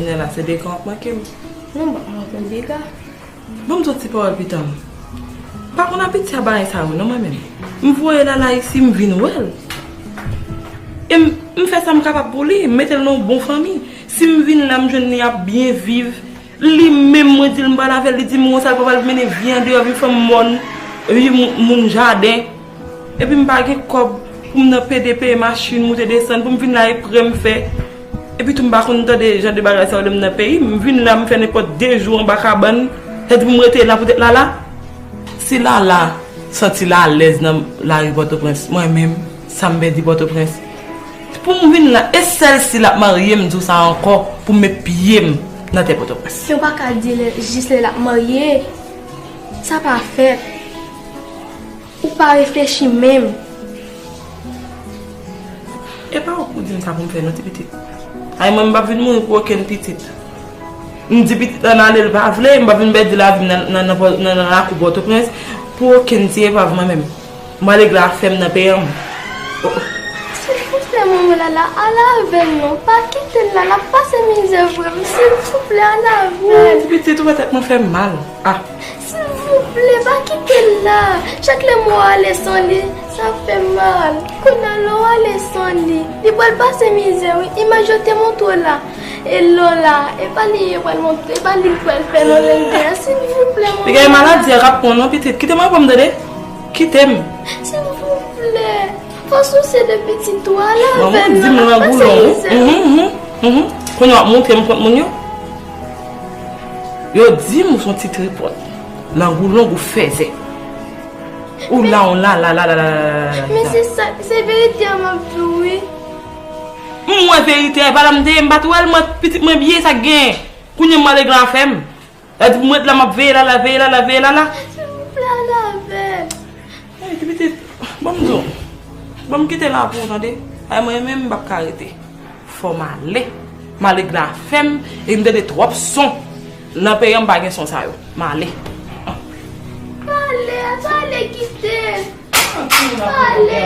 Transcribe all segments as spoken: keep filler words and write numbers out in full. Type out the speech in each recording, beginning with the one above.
Lè la, se dega w ap manke m. Non, m p ap manke w dega. Ban m di w ti pawòl pita m. M pa konn abitye a bagay sa yo non, mwen menm. M voye Lala isi, m vin wè l. E m, m fè sa m kapab pou li, m mete l nan yon bon fanmi. Si m vin la, m jwenn li ap byen viv. Li menm, mwen di l m pral avè l, li di m konsa l pa pral mennen vi andeyò, vi fanm mòn, vi moun, moun jaden. Epi m pa gen kòb pou m nan pede peye machin, moute desann, pou m vin la e prè m fè. Epi tou m pa konn tande jan de bagay sa yo lè m nan peyi m. M vin la, m fè nenpòt de jou anba kabann. Sa di pou m rete la poutèt Lala? Si Lala santi l alèz nan lari Pòtoprens, mwen menm, sa m pèdi Pòtoprens? Pou m vin la, e sèl si l ap marye, m di w sa ankò, pou m met pye m nan tè Pòtoprens. Yo pa ka di lè, jis lè l ap marye. Sa pa fèt. Ou pa reflechi menm. E pa ou pou di m sa pou m fè non, ti pitit. Ay, mwen, m p ap vin mouri pou okenn pitit. M di pitit lan ale, l pa vle, m p ap vin pèdi lavi m nan, nan, nan, nan, nan lakou Pòtoprens pou okenn ti epav mwen menm. Mwen ale glafè m nan peyan m. Oh, oh. Silvouplè, manman Lala, al avè l non. Pa kite l la, l ap pase mizè vre wi. Silvouplè, al avè l. Ti pitit, ou fè tèt mwen fè m mal. Ah. Silvouplè, pa kite l la. Chak lè m wè w ale san li, sa fè m mal. Kounye a lè w ale san li, li pral pase mizè wi. Imaj yo te montre w la. E lè w la, e pa li yo pral montre, e pa li l pral fè non lè l gen. Silvouplè, manman. Piga e maladi a k ap pran w non, pitit. Kite mwen pran m tande. Kite m. Silvouplè. Fò souse de pitit ou a la avè l non, l ap pase mizè. Mhm, mhm, mhm. Kounye a w ap montre m kont moun yo. Yo di m ou se yon ti tripòt. Lang ou long, ou fèzè. Ou la, ou la, la, la, la, la, la, la, la. Men se sa, se verite a m ap di w wi. M wè verite a, e pa la m te ye, m pa t wè l, mwen, pitit mwen byen, sa k genyen? Kounye a m ale glafè m. Sa di pou m ret la, m ap veye Lala, veye Lala, veye Lala. Silvouplè, al avè l. Hey, ti pitit, ban m di w. Ban m kite la pou ou tande. Ay, mwen menm, m p ap ka rete. Fò m ale. M ale glafè m, e m tande twòp son. Nan peyi an, m pa gen son sa yo. M ale. Pale, pale, kite l. Pale.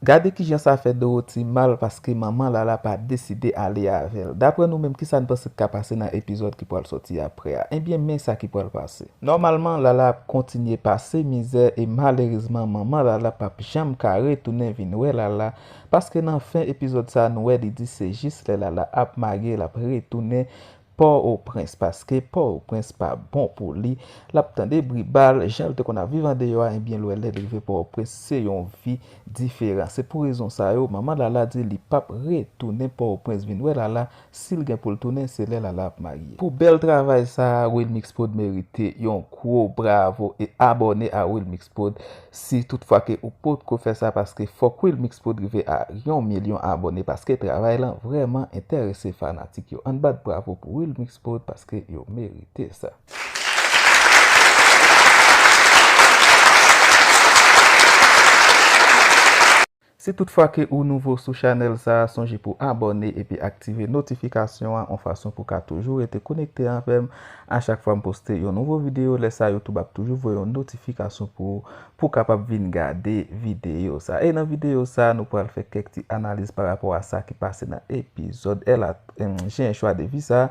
Gade kijan sa fè Dorothy mal paske manman Lala pa deside ale avè l. Daprè nou menm, kisa n panse k ka pase nan epizòd ki pral sòti aprè a? Ebyen, men sa ki pral pase. Nòmalman, Lala ap kontinye pase mizè e malerezman, manman Lala p ap janm ka retounen vin wè Lala, paske nan fen epizòd sa, nou wè li di se jis lè Lala ap marye, l ap retounen Pòtoprens, paske Pòtoprens pa bon pou li. L ap tande bri bal, jan l te konn ap viv andeyò a, ebyen, lè, lè l rive Pòtoprens, se yon vi diferan. Se pou rezon sa yo, manman Lala di li p ap retounen Pòtoprens vin wè Lala. Si l gen pou l tounen, se lè Lala ap marye. Pou bèl travay sa a, Wilmix Prod merite yon gwo bravo e abòne a Wilmix Prod. Si toutfwa ke ou potko fè sa, paske fòk Wilmix Prod rive a yon milyon abòne, paske travay lan vrèman enterese fanatik yo. Ann bat bravo pou Wilmix Prod, paske yo merite sa. Si toutfwa ke ou nouvo sou chanèl sa a, sonje pou abòne epi aktive notifikasyon an, yon fason pou ka toujou rete konekte avè m. A chak fwa m poste yon nouvo videyo, lè sa YouTube ap toujou voye yon notifikasyon pou ou, pou w kapab vin gade videyo sa. E nan videyo sa, nou pral fè kèk ti analiz pa rapò a sa ki pase nan epizòd L A, em, J'ai un choix de vie sa.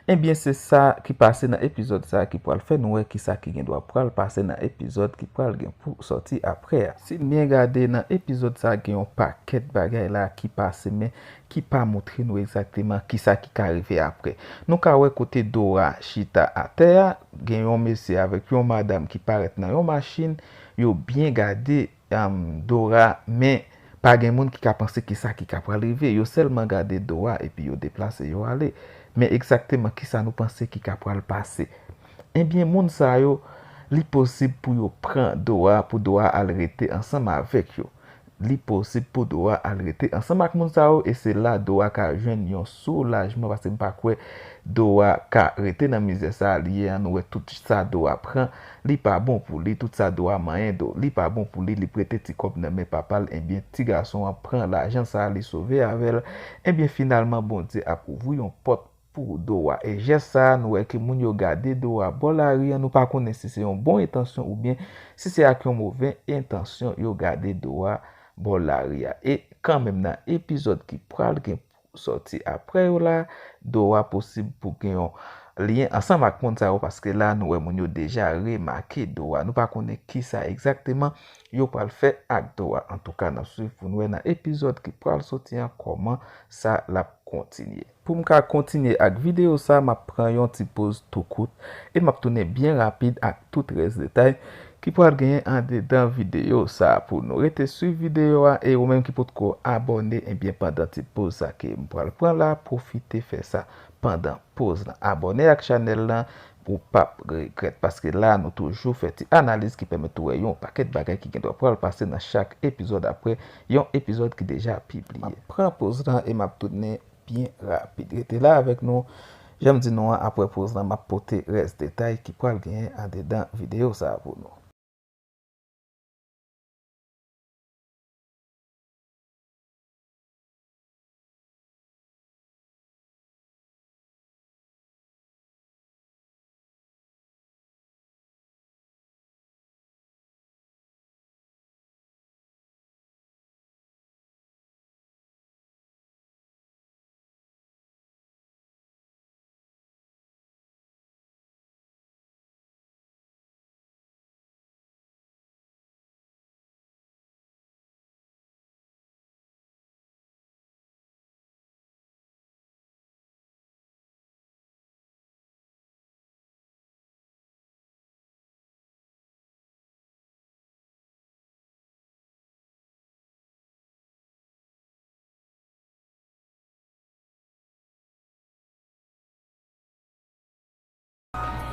Ebyen, se sa ki pase nan epizòd sa ki pral fè nou wè kisa ki gen dwa pral pase nan epizòd ki pral gen pou sòti aprè a. Si n byen gade nan epizòd sa, gen yon pakèt bagay la ki pase, men ki pa montre nou egzakteman kisa ki ka rive aprè. Nou ka wè kote Dora chita atè a, gen yon mesye avèk yon madanm ki parèt nan yon machin, yo byen gade, em, Dora, men pa gen moun ki ka panse kisa ki ka pral rive. Yo sèlman gade Dora epi yo deplase, yo ale. Men egzakteman kisa nou panse ki ka pral pase? Ebyen, moun sa yo, li posib pou yo pran Dora, pou Dora al rete ansanm avèk yo. Li posib pou Dora al rete ansanm ak moun sa yo, e se la Dora ka jwenn yon soulajman, paske m pa kwè Dora ka rete nan mizè sa a li ye an. Nou wè tout sa Dora pran, li pa bon pou li, tout sa Dora manyen do, li pa bon pou li, li prete ti kòb nan men papa l, ebyen, ti gason an pran lajan sa a, li sove avè l. Ebyen, finalman, Bondye ap ouvri yon pòt pou Dora. E jès sa a, nou wè ke moun yo gade Dora bò lari a, nou pa konnen si se yon bon entansyon oubyen si se ak yon move entansyon yo gade Dora bò lari a. E kanmenm nan epizòd ki pral gen sòti apre yo la, Dora posib pou gen yon lyen ansanm ak moun sa yo, paske la nou wè moun yo deja remake Dora. Nou pa konnen kisa egzakteman yo pral fè ak Dora. Antouka, n ap swiv pou n wè nan epizòd ki pral sòti an kòman sa l ap kontinye. Pou m ka kontinye ak videyo sa, m ap pran yon ti poz tou kout e m ap tounen byen rapid ak tout rès detay ki pral genyen andedan videyo sa a pou nou. Rete swiv videyo a e ou menm ki potko abòne, ebyen pandan ti poz sa ke m pral pran la, pwofite fè sa pandan poz lan. Abòne ak chanèl lan, ou p ap regrèt, paske la nou toujou fè ti analiz ki pèmèt ou wè yon pakèt bagay ki gendwa pral pase nan chak epizòd apre yon epizòd ki deja pibliye. M ap pran poz lan e m ap tounen byen rapid. Rete la avèk nou. Jan m di nou an, apre poz lan, m ap pote rès detay ki pral genyen andedan videyo sa a pou nou.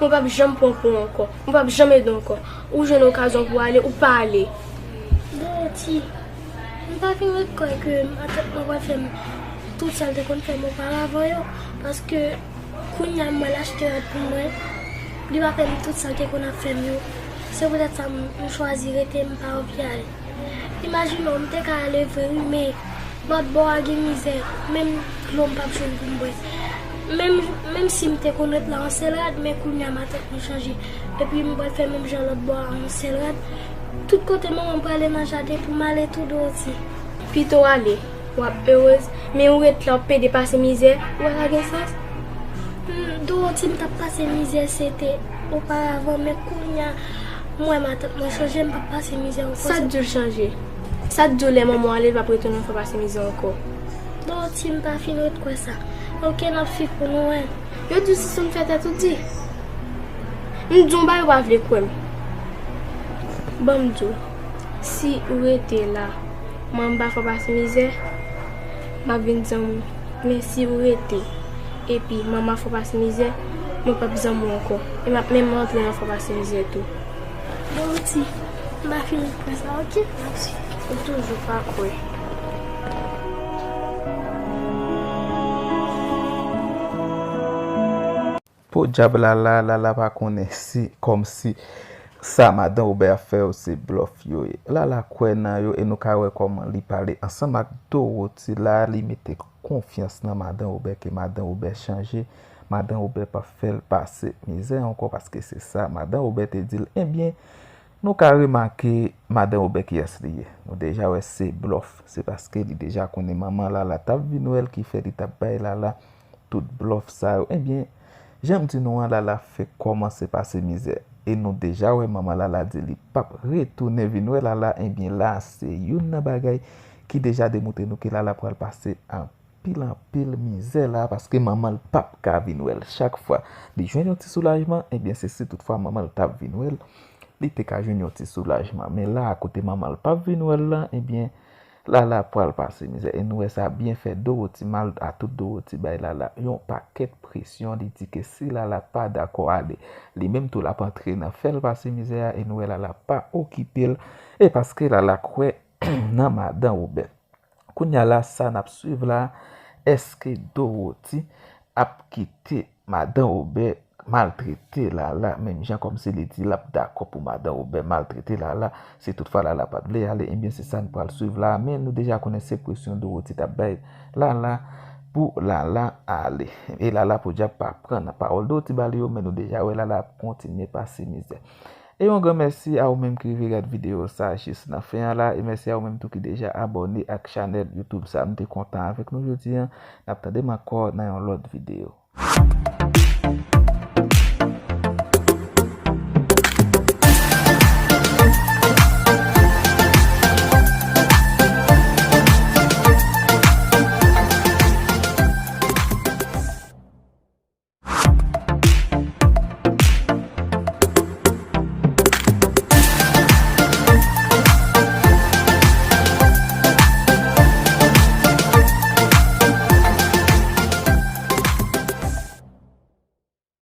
Mwen p ap janm pran pou w ankò. Mwen p ap janm ede w ankò. Ou jwenn okazyon pou w ale, ou pa ale. Dorothy, m pa fin ret kwè ke matant mwen pral fè m tout sa l te konn fè m oparavan yo, paske kounye a m wè l achte rad pou mwen, li pa fè m tout sa l te konn ap fè m yo. Se poutèt sa m, m chwazi rete, m pa anvi ale. Imajine w, m te ka ale vre wi, men lòt bò a gen mizè, menm dlo m p ap jwenn pou m bwè. Menm, menm si m te konn ret la yon sèl rad, men kounye a matant mwen chanje. Epi m pral fè menm jan lòt bò a yon sèl rad. Tout kote manman m prale nan jaden pou m ale tou, Dorothy. Pito w ale, w ap erez, men ou ret la w ap pede pase mizè, ou wè sa gen sans? Hmm, Dorothy, m t ap pase mizè, se te oparavan, men kounye a, m wè matant mwen chanje, m p ap pase mizè ankò. Sa k di w l chanje? Sa k di w lè manman w ale, l p ap retounen fè w pase mizè ankò? Dorothy, m pa fin ret kwè sa. Oke, n ap swiv pou nou wè. Yo di w se sou m fè tèt ou di. M di w yon bagay, ou pa vle kwè m. Ban m di w, si ou rete la, manman pa fè w pase mizè, m ap vin zanmi w. Men si ou rete, epi manman fè w pase mizè, mwen p ap zanmi w ankò. E m ap menm antre nan fè w pase mizè tou. Dorothy, m pa fin kwè sa, oke? M ap swiv. Ou toujou pa kwè. Podyab Lala, Lala pa konnen si, kòmsi sa madan Wobè ap fè yo se blòf yo ye. Lala kwè nan yo e nou ka wè kòman li pale ansanm ak Dorothy la, li mete konfyans nan madan Wobè ke madan Wobè chanje, madan Wobè p ap fè l pase mizè ankò paske se sa madan Wobè te di l. Ebyen, nou ka remake madan Wobè kiyès li ye. Nou deja wè se blòf, se paske li deja konnen manman Lala t ap vin wè l ki fè li t ap bay Lala tout blòf sa yo. Ebyen, jan m di nou an, Lala fenk kòmanse pase mizè. E nou deja wè manman Lala di li p ap retounen vin wè Lala. Ebyen, la se youn nan bagay ki deja demontre nou ke Lala pral pase anpil, anpil mizè la, paske manman l p ap ka vin wè l. Chak fwa li jwenn yon ti soulajman, ebyen, se si toutfwa manman l t ap vin wè l, li te ka jwenn yon ti soulajman. Men la, kote manman l p ap vin wè l lan, ebyen, Lala pral pase mizè. E nou wè sa byen fè Dorothy mal a tout Dorothy bay Lala yon pakèt presyon. Li di ke si Lala pa dakò ale, li menm tou l ap antre nan fè l pase mizè a. E nou wè Lala pa okipe l. E paske Lala kwè nan madan Wobè. Kounye a la, sa n ap swiv la, èske Dorothy ap kite madan Wobè maltrete Lala, menm jan kòmsi li di l ap dakò pou madan Wobè maltrete Lala, si toutfwa Lala pa t vle ale, ebyen se sa n pral swiv la, men nou deja konnen se presyon Dorothy t ap bay Lala, pou Lala ale. E Lala podyab pa pran nan pawòl Dotty ba li yo, men nou deja wè Lala ap kontinye pase mizè. E yon gran mèsi a ou menm ki rive gade videyo sa jis nan fen an la. E mèsi a ou menm tou ki deja abòne ak chanèl YouTube sa. M te kontan avèk nou jodi an. N ap tande m ankò nan yon lòt videyo.